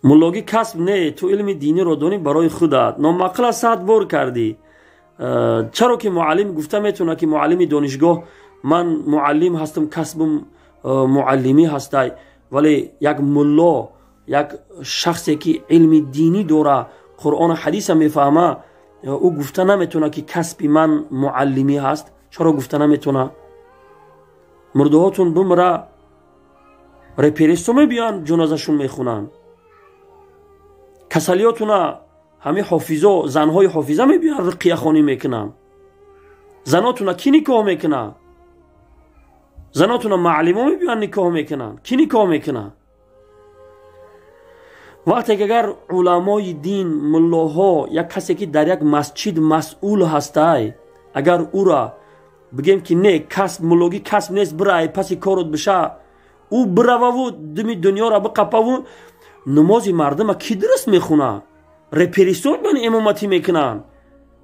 Муллогӣ касб не, ту илми диниро донӣ барои худат. Номаъқула 100 бор кардӣ. Чаро ки муаллим гуфта метавонад, ки муаллими донишгоҳ, ман муаллим ҳастам, касбум муаллимӣ ҳастай, вале як мулло, як шахсе ки илми динӣ дора, Қуръону ҳадиса мефаҳма, ӯ гуфта наметавонад, ки касби ман муаллимӣ ҳаст? Чаро гуфта наметавонад? Мурдаҳотун бимра, реперисто мебиёянд, ҷанозашон мехунанд. Касалиётуна ҳамин ҳофизо, занҳои ҳофиза мебиёянд, руқияхонӣ мекунанд. Занотуна кӣ никоҳ мекунад? Занотуна муаллимо мебиёянд, никоҳ мекунанд. Кӣ никоҳ мекунад? Вақте ки агар уламои дин, муллоҳо, як касе ки дар як масҷид масъул ҳастай, агар ӯра бигем, ки не, касб, муллогӣ касб нест, бирай паси корот биша, ӯ бирававу думи дунёра биқапаву, намози мардума кӣ дуруст мехуна? Реперисон ман имоматӣ мекунанд.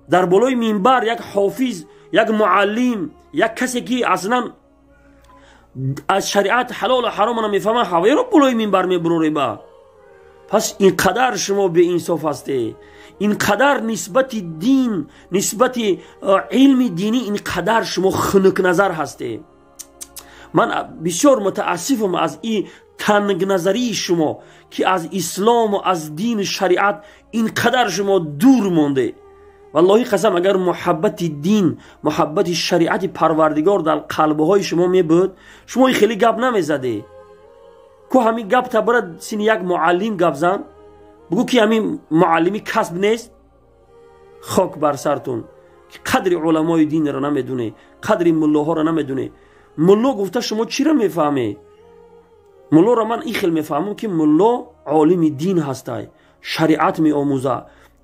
Дар болои минбар як ҳофиз, як муаллим, як касе ки аслан аз шариат ҳалолу ҳаромро мефаҳмад, ҳавоеро болои минбар мебурореба. Пас ин қадар шумо беинсоф ҳастед, ин қадар нисбати дин, нисбати илми динӣ ин қадар шумо хунукназар ҳастед. Ман бисёр мутаассифам аз ин тангназарии шумо, ки аз ислому аз дину шариат ин қадар шумо дур монде. Валлоҳи қасам, агар муҳаббати дин, муҳаббати шариати Парвардигор дар қалбҳои шумо мебуд, шумо хеле гап намезаде. Ку ҳамин гап табара сини як муаллим гап зан, бугӯ, ки ҳамин муаллимӣ касб нест. Хок бар сартун, ки қадри уламои динро намедуне, қадри муллоҳоро намедуне. Мулло гуфта шумо чиро мефаҳме? Муллоро ман ин хел мефаҳмам, ки мулло олими дин ҳастай, шариат меомӯза,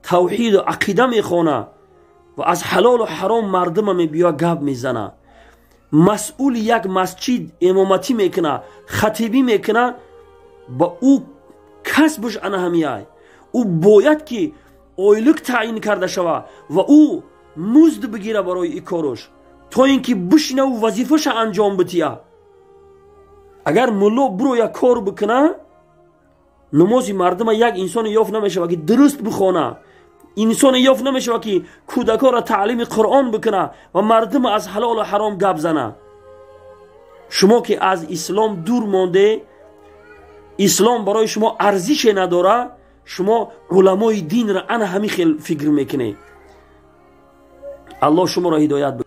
тавҳиду ақида мехона ва аз ҳалолу ҳаром мардума мебиё гап мезана. Масъули як масҷид имоматӣ мекуна, хатибӣ мекуна, ба ӯ касбуш ана ҳамияй. Ӯ бояд ки ойлук таъин карда шава ва ӯ музд бигира барои и коруш, то ин ки бишинаву вазифаша анҷом бития. Агар мулло бироя кор бикуна, намози мардума як инсоне ёфт намешава, ки дуруст бихона, инсоне ёфт намешава, ки кӯдакҳоро таълими Қуръон бикуна ва мардума аз ҳалолу ҳаром гап зана. Шумо ки аз ислом дур монде, ислом барои шумо арзише надора, шумо уламои динро ана ҳамин хел фикр мекунед. Аллоҳ шуморо ҳидоят.